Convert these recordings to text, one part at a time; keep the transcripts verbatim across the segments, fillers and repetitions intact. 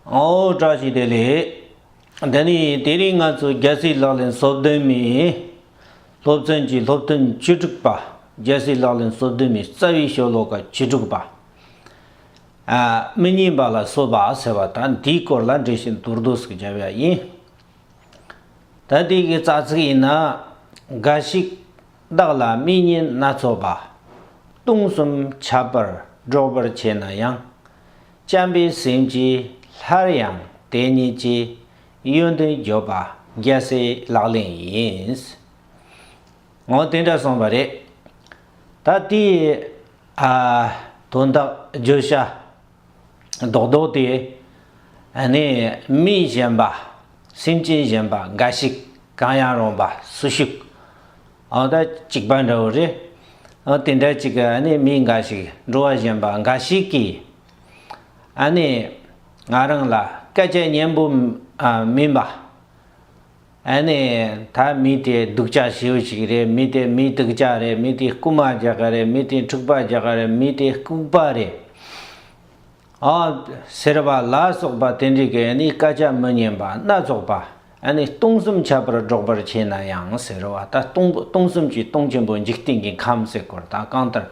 ཨོ་བཀྲ་ཤིས་བདེ་ལེགས། འདི་ནི་དེ་རིང་ང་ཚོ་རྒྱལ་སྲས་ལག་ལེན་སོ་བདུན་མའི་སློབ་ཚན་གྱི་སློབ་ཐུན་བཅུ་དྲུག་པ། རྒྱལ་སྲས་ལག་ལེན་སོ་བདུན་མའི་རྩ་བའི་ཤོ་ལོ་ཀ་བཅུ་དྲུག་པ། ཨ། མི་སྙན་པ་ལ་སོགས་པ་ཟེར་བ་དང་འདིའི་སྐོར་ལ་འགྲེལ་བཤད་མདོར་བསྡུས་ཤིག་བརྒྱབ་ཡ་ཡིན། ད་དེ་གི་རྩ་ཚིག་ཡིན་ན། འགའ་ཞིག་བདག་ལ་མི་སྙན་སྣ་ཚོགས་པ། སྟོང་གསུམ་ཁྱབ་པར་སྒྲོག་པར་བྱེད་ན་ཡང་། བྱམས་པའི་སེམས་ཀྱིས་སླར་ཡང་དེ་ཉིད་ཀྱི་ཡོན་ཏན་བརྗོད་པ་རྒྱལ་སྲས་ལག་ལེན་ཡིན། འོ་དེ་འདྲ་གསུངས་པ་རེད། ད་དེའི་ཨ་དོན་དག་བརྗོད་བྱ་རྡོག་རྡོག་དེ། ཨ་ནི་མི་གཞན་པ། སེམས་ཅན་གཞན་པ་འགའ་ཞིག་གང་ཡང་རུང་བ་སུ་ཞིག་ཨ་ད་གཅིག་པ་འདྲ་བོ་རེད། ཨ་དེ་འདྲ་གཅིག་གི་ཨ་ནི་མི་འགའ་ཞིག་འགྲོ་བ་གཞན་པ་འགའ་ཞིག་གིས། ཨ་ནི་ང་རང་ལ་སྐད་ཆ་སྙན་པོ་ཨ་མིན་པ། ཨ་ནི་ད་མི་དེ་སྡུག་ཅག་ཞེ་པོ་ཞིག་རེད། མི་དེ་མི་སྡུག་ཅག་རེད། མི་དེ་རྐུན་མ་རྒྱག་ག་རེད། མི་དེ་འཁྲུག་པ་རྒྱག་ག་རེད། མི་དེ་ལྐུགས་པ་རེད། ཨ་ཟེར་བ་ལ་སོགས་པ་དེ་འདྲའི་གི་ཨ་ནི་སྐད་ཆ་མི་སྙན་པ་སྣ་ཚོགས་པ། ཨ་ནི་སྟོང་གསུམ་ཁྱབ་པར་སྒྲོག་པར་བྱེད་ན་ཡང་ཟེར་བ། ད་སྟོང་སྟོང་གསུམ་གྱི་སྟོང་ཆེན་པོ་འཇིག་རྟེན་གྱི་ཁམས་ཟེར་སྐོར་དང་། གང་ལྟར་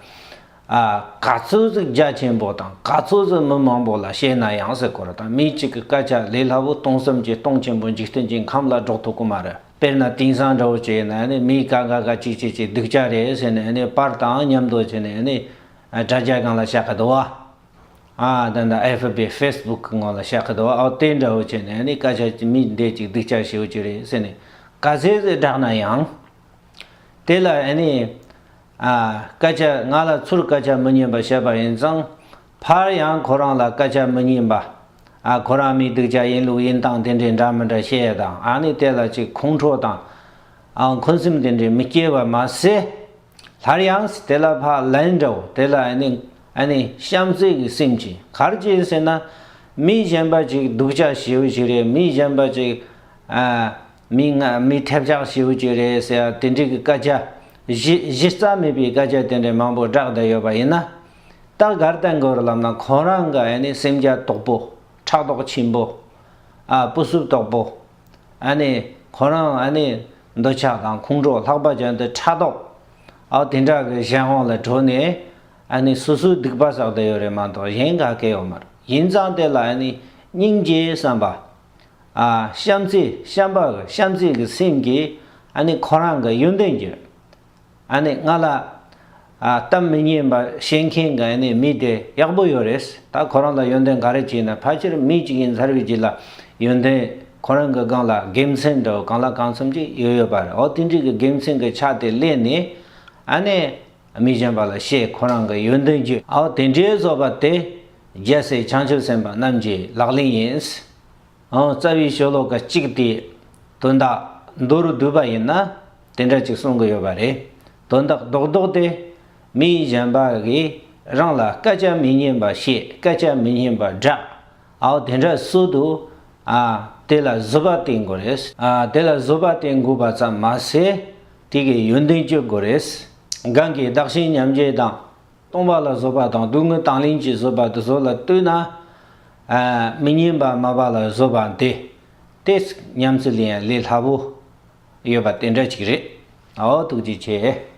ཨ་ག་ཚོད་ཟིག་རྒྱ་ཆེན་པོ་དང་ག་ཚོད་ཟིག་མི་མང་པོ་ལ་བཤད་ན་ཡང་ཟེར་སྐོར་དང་། མི་གཅིག་གི་སྐད་ཆ་ལས་སླ་བོ་སྟོང་གསུམ་གྱི་སྟོང་ཆེན་པོ་འཇིག་རྟེན་གྱི་ཁམས་ལ་སྒྲོག་ཐུབ་ཀྱི་མ་རེད། དཔེར་ན་དེང་སང་འདྲ་བོ་བྱས་ན་ཨ་ནི་མི་ཀ་ཀ་ཀ་ཅིག་ཅིག་ཅིག་སྡུག་ཅག་རེད་ཟེར་ནས་ཨ་ནི་པར་དང་མཉམ་དུ་བྱས་ནས་ཨ་ནི་དྲ་རྒྱ་སྒང་ལ་བཤད་གི་འདུག་བ། ཨ་ད་ད་ཨེ་ཧྥི་བི་ཕེ་སི་བུག་གི་ངོ་ལ་བཤད་གི་འདུག་བ། ཨོ་དེ་འདྲ་བོ་བྱས་ནས་ཨ་ནི་སྐད་ཆ་མི་འདི་ཅིག་སྡུག་ཅག་ཞེ་པོ་ཅིག་རེད་ཟེར་ནས་ག་ཚོད་ཟིག་བསྒྲགས་ན་ཡང་། དེ་ལ་ཨ་ནི་ཨ་སྐད་ཆ་ང་ལ་ཚུར་སྐད་ཆ་མི་སྙན་པ་བཤད་པ་ཡིན་ཙང་། ཕར་ཡང་ཁོ་རང་ལ་སྐད་ཆ་མི་སྙན་པ། ཨ་ཁོ་རང་མི་སྡུག་ཅག་ཡིན་ལུགས་ཡིན་སྟངས་དེ་འདྲའི་འདྲ་མི་འདྲ་བཤད་ཡ་དང་། ཨ་ནི་དེ་ལ་ཅིག་ཁོང་ཁྲོ་དང་། ཨ་འཁོན་སེམས་དེ་འདྲའི་མི་སྐྱེ་བ་མ་ཟད། སླར་ཡང་དེ་ལ་ཕར་ལན་འདྲ་བོ་དེ་ལ་ཨ་ནི་ཨ་ནི་བྱམས་བརྩེ་གི་སེམས་ཀྱིས། ག་རེ་བྱས་ཟེར་ན། མི་གཞན་པ་ཅིག་སྡུག་ཅག་ཞེ་པོ་ཅིག་རེད། མི་གཞན་པ་ཅིག་ཨ་མི་ང་མི་ཐེབས་ཆག་ཞེ་པོ་ཅིག་རེད་ཟེར་ཡ་དེ་འདྲའི་གི་སྐད་ཆ། གཞི་གཞི་རྩ་མེད་པའི་སྐད་ཆ་དེ་འདྲའི་མང་པོ་བསྒྲགས་བསྡད་ཡོད་པ་ཡིན་ན། ད་ག་རེ་བསྟན་དགོས་རེད་ལབ་ན། ཁོ་རང་གི་ཨ་ནི་སེམས་རྒྱ་དོག་པོ། ཕྲག་དོག་ཆེན་པོ། ཨ་སྤུ་སུབ་དོག་པོ། ཨ་ནི་ཁོ་རང་ཨ་ནི་འདོད་ཆགས་དང་ཁོང་ཁྲོ། ལྷག་པར་ཅན་དུ་ཕྲག་དོག་ཨ་དེ་འདྲ་གི་གཞན་དབང་ལ་གྲོལ་ནས། ཨ་ནི་སོ་སོའི་སྡིག་པ་བསགས་བསྡད་ཡོད་རེད་མ་གཏོགས་གཞན་ག་གེ་ཡོད་མ་རེད། ཡིན་ཙང་དེ་ལ་ཨ་ནི་སྙིང་རྗེའི་བསམ་པ། ཨ་བྱམས་བརྩེ། བྱམས་པ་གི་བྱམས་བརྩེ་གི་སེམས་ཀྱིས་ཨ་ནི་ཁོ་རང་གི་ཡོན་ཏན་གྱིས། ཨ་ནི་ང་ལ་ཨ་གཏམ་མི་སྙན་པ་བཤད་མཁན་གི་ཨ་ནི་མི་དེ་ཡག་པོ་ཡོད་རེད། ད་ཁོ་རང་ལ་ཡོན་ཏན་ག་རེ་བྱས་ན། ཕལ་ཆེར་མི་གཅིག་ཡིན་ཚར་བའི་རྗེས་ལ་ཡོན་ཏན་ཁོ་རང་གི་སྒང་ལ་དགེ་མཚན་འདྲ་བོ་གང་ལ་གང་འཚམ་ཅིག་ཡོད་ཡོད་པ་རེད། འོ་དེ་འདྲའི་གི་དགེ་མཚན་གི་ཆ་དེ་ལེན་ནས་ཨ་ནི་མི་གཞན་པ་ལ་བཤད། ཁོ་རང་གི་ཡོན་ཏན་བརྗོད། འོ་དེ་འདྲའི་བཟོ་པ་དེ་རྒྱལ་སྲས་བྱང་ཆུབ་སེམས་དཔའ་རྣམས་ཀྱི་ལག་ལེན་ཡིན། ཨང་། རྩ་བའི་ཤོ་ལོ་ཀ་གཅིག་དེ་དོན་དག་མདོར་བསྡུས་པ་ཡིན་ན་དེ་འདྲ་ཅིག་གསུང་གི་ཡོད་པ་རེད། དོན་དག་རྡོག་རྡོག་དེ་མི་གཞན་པ་གིས་རང་ལ་སྐད་ཆ་མི་སྙན་པ་བཤད། སྐད་ཆ་མི་སྙན་པ་བསྒྲགས། ཨའོ་དེ་འདྲ་སོ་དུ། ཨ་དེ་ལ་བཟོད་པ་བསྟེན་དགོས་རེད། ཨ་དེ་ལ་བཟོད་པ་བསྟེན་དགོས་པ་ཙམ་མ་ཟད་དེ་གི་ཡོན་ཏན་བརྗོད་དགོས་རེད། གང་གིས་བདག་གཞན་མཉམ་བརྗེ་དང་། སྟོང་པ་ལ་བཟོད་པ་དང་སྡུག་བསྔལ་དང་ལེན་གྱི་བཟོད་པ་དེ་ཚོ་ལ་ལྟོས་ན། ཨ་མི་སྙན་པ་སྨྲ་བ་ལ་བཟོད་པ་འདི། དེ་ཉམས་སུ་ལེན་ཡ་ལས་སླ་པོ་ཡོད་པ་དེ་འདྲ་ཅིག་རེད། ཨའོ་ཐུགས་རྗེ་ཆེ།